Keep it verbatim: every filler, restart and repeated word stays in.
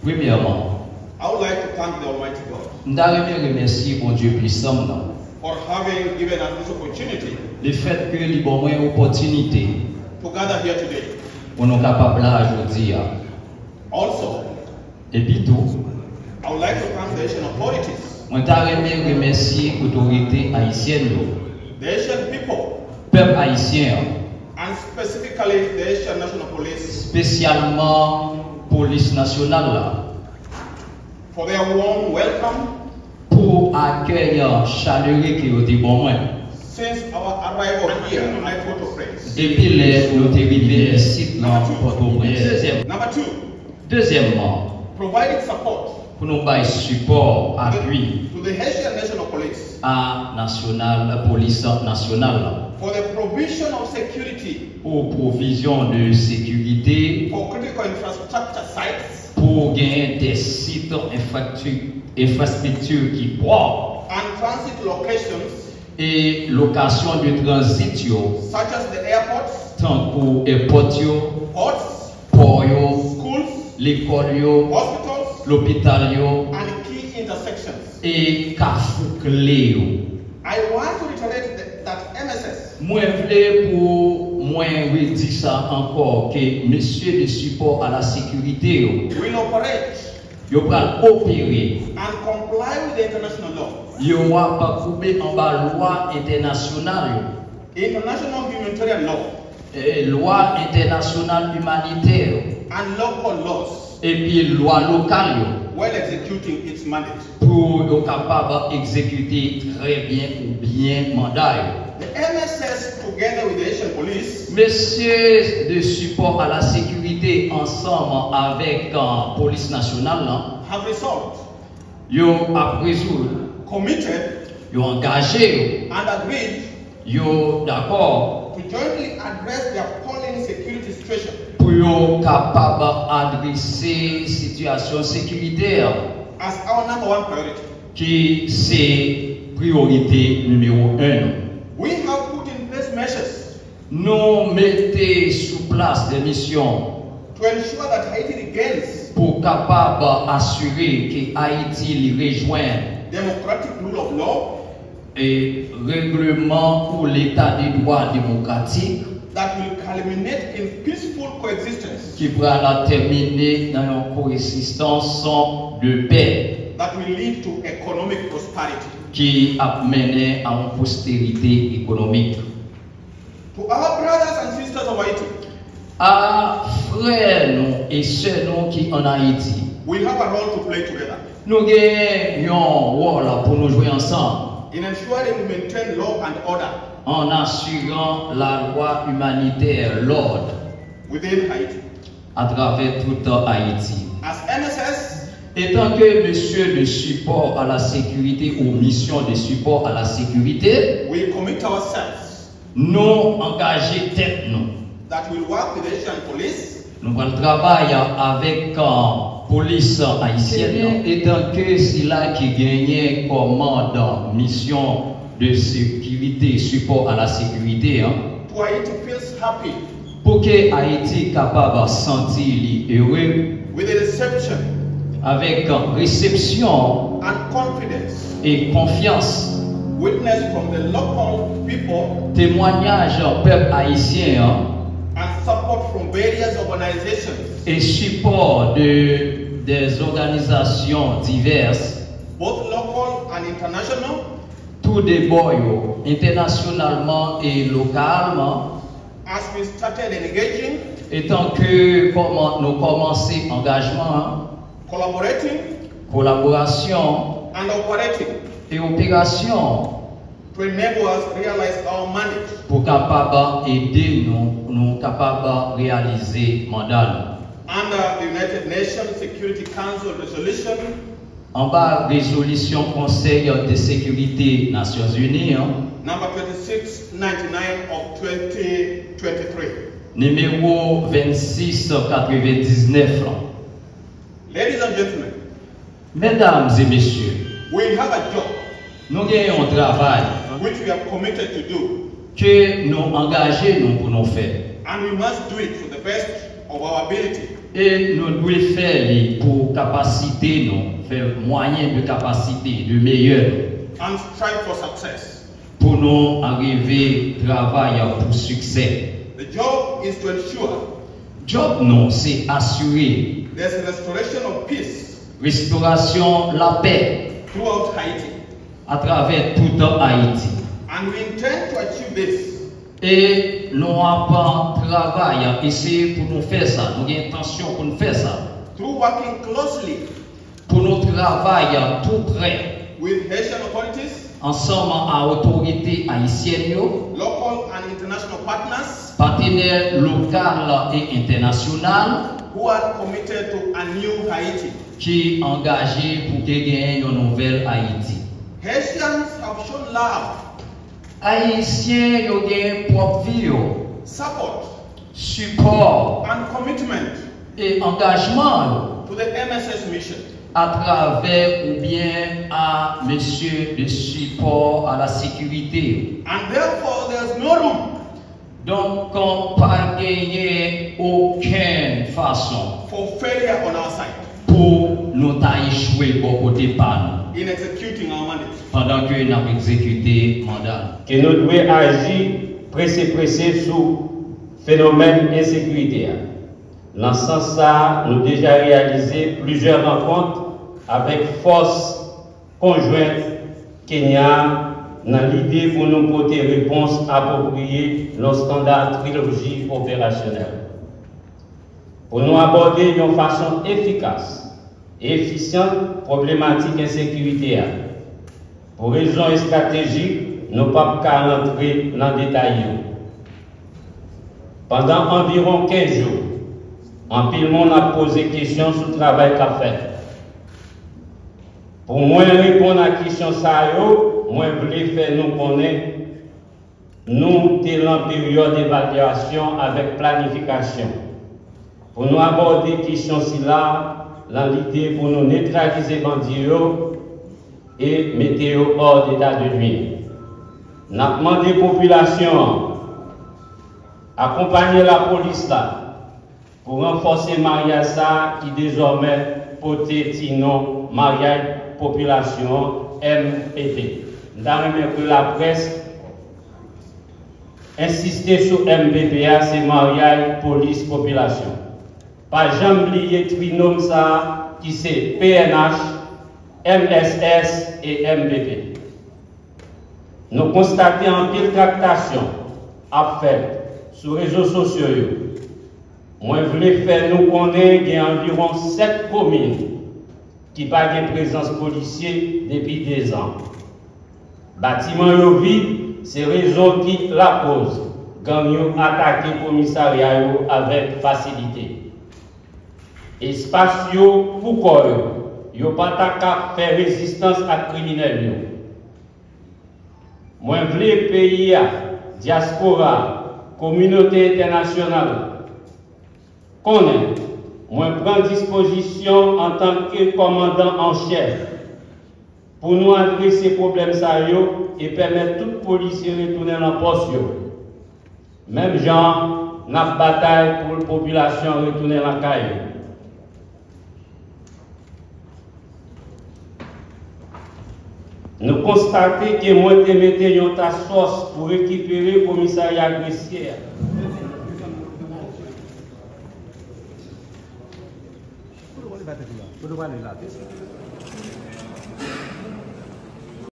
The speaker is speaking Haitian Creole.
Premyèman, I would like to thank the Almighty God m ta renmen remèsye Bondye Pwisan m nan for having given us this opportunity lefètke li ban mwen opòtinite to gather here today. Pou nou kapab la jodi a. Also, Epi tou, I would like to thank the Haitian authorities, mwen ta renmen remèsye otorite ayisyèn yo, the Haitian people, pèp ayisyen an, and specifically the Haitian National Police espesyalman polis nasyonal la, for their warm welcome pou akèy chalere ke yo te ban mwen since our arrival here at Port-au-Prince. Depi lè nou te rive isit nan Pòtoprens. Dezyèm, Number two, dezyèmman, providing support pou nou bay sipò, apui to the Haitian National Police a nasyonal, polis nasyonal la, for the provision of security pou pwovizyon de sekirite, for critical infrastructure sites pou genyen de sit enfrakti- enfrastrikti ki pwòp and transit locations e lokasyon de tranzit yo, such as the airports, tankou èpòt yo, ports, pò yo, schools, lekòl yo, hospitals, lopital yo, and key intersections. E kafou kle yo. I want to reiterate that, that M S S Mwen vle pou mwen redi sa ankò ke mesye de sipò a la sekirite yo, will operate yo pral opere, and comply with the international law, yo ap koube anba lwa entènasyonal yo, international humanitarian law, e lwa entènasyonal imanitè yo, and local laws epi lwa lokal yo, while executing its mandate. Pou yo kapab egzekite trè byen ou byen manda yo. The M S S, together with the Haitian police, Mesye de sipò a la sekirite ansanm avèk uh, polis nasyonal lan, have resolved, yo ap rezoud, committed, yo angaje yo, and agreed yo dakò to jointly address the appalling security situation pou yo kapab adrese sitiyasyon sekirite as our number one priority. Ki se priyorite nimewo en nou. We have put in place measures Nou mete sou plas de misyon to ensure that Haiti regains pou kapab asire ke Ayiti li rejwenn democratic rule of law e regleman ou leta de dwa demokratik that will culminate in peaceful coexistence ki pral tèmine nan yon koegzistans de pè that will lead to economic prosperity. Ki ap mennen a yon pwosterite ekonomik. To our brothers and sisters of Haiti, A frè nou e sè nou ki ann Ayiti, we have a role to play together nou gen yon wòl pou nou jwe ansanm in ensuring we maintain law and order an asiran lalwa imanitè, lòd within Haiti. Atravè tout Ayiti. As M S S, Etanke mesye de sipò a la sekirite ou misyon de sipò a la sekirite, we commit ourselves nou angaje tèt nou. That will work with the Haitian police Nou pral travay avèk uh, polis ayisyèn nan. Etanke sila ki genyen kòmand misyon de sekirite, sipò a la sekirite an, to Haiti feels happy pou ke Ayiti kapab santi li ere with the reception avèk resepsyon and confidence e konfyans witnessed from the local people temwanyaj pèp ayisyen an and support from various organizations, e sipò de des organizations diverses, both local and international, tou de bò yo, entènasyonalman e lokalman, as we started engaging, etanke kòman nou kòmanse angajman an, collaborating, kolaborasyon and operating e operasyon to enable us realize our mandate pou kapab ede nou, nou kapab reyalize manda nou. Under the United Nations Security Council Resolution Anba rezolisyon Konsèy de Sekirite Nasyonzini an, number twenty-six ninety-nine of twenty twenty-three. Nimewo vennsis katrevendiznèf lan. Ladies and gentlemen, Medam e mesye, we have a job nou gen yon travay which we are committed to do, ke nou angaje nou pou nou fè. And we must do it to the best of our ability. E nou dwe fè li pou kapasite nou, fè mwayen de kapasite, de meyè nou. And strive for success. Pou nou arive travay pou siksè. The job is to ensure Djòb nou se asire there's restoration of peace restorasyon lapè throughout Haiti. Atravè tout Ayiti. And we intend to achieve this E nou ap travay, eseye pou nou fè sa. Nou gen entansyon pou nou fè sa. Through working closely Pou nou travay tou prè with Haitian authorities, ansanm a otorite ayisyèn yo, local and international partners patenè lokal e entènasyonal who are committed to a new Haiti. Ki angaje pou te gen yon nouvèl Ayiti. Haitians have shown love Ayisyen yo gen pwòp vi yo. Support Sipò and commitment e angajman yo to the M S S mission. Atravè oubyen a mesye de sipò a la sekirite yo. And therefore, there's no room Donk, pa genyen okenn fason for failure on our side pou nou ta echwe bò kote pa nou in executing our mandate. Pandan ke n ap egzekite manda nou. Ke nou dwe aji prese prese sou fenomèn ensekirite a. Nan sans sa a, nou deja reyalize plizyè rankont avèk fòs konjwent Kenya nan lide pou nou pote repons apwopriye nan standa triloji operasyonèl. Pou nou abòde yon fason efikas e efisyan pwoblematik ensekirite a. Pou rezon estratejik, nou p ap ka rantre nan detay yo. Pandan anviwon kenz jou, anpil moun ap poze kesyon sou travay k ap fèt. Pou mwen reponn a kesyon sa yo, mwen vle fè nou konnen nou te lan peryòd evalyasyon avèk planifikasyon. Pou nou abòde kesyon sila nan lide pou nou netralize bandi yo e mete yo hors d'état de nuire. N ap mande popilasyon an akonpanye lapolis la pou ranfòse maryaj sa a ki dezòmè pote ti non maryaj popilasyon an, M P P. M ta renmen ke laprès ensiste sou M P P a, se maryaj polis popilasyon. Pa janm bliye trinòm sa a ki se P N H, M S S e M P P. Nou konstate anpil traktasyon ap fèt sou rezo sosyo yo. Mwen vle fè nou konnen gen anviwon sèt komin ki pa gen prezans polisye depi dezan. Batiman yo vid, se rezon ki lakoz gang yo atake komisarya yo avèk fasilite. Espas yo pou kò yo, yo pa ta ka fè rezistans ak kriminèl yo. Mwen vle peyi a, dyaspora, kominote entènasyonal konnen mwen pran dispozisyon antanke kòmandan an chèf pou nou adrese pwoblèm sa yo e pèmèt tout polisye retounen nan pòs yo. Menm jan n ap batay pou popilasyon retounen lakay yo. Nou konstate ke mwen te mete yon task force pou rekipere komisarya Gresye a.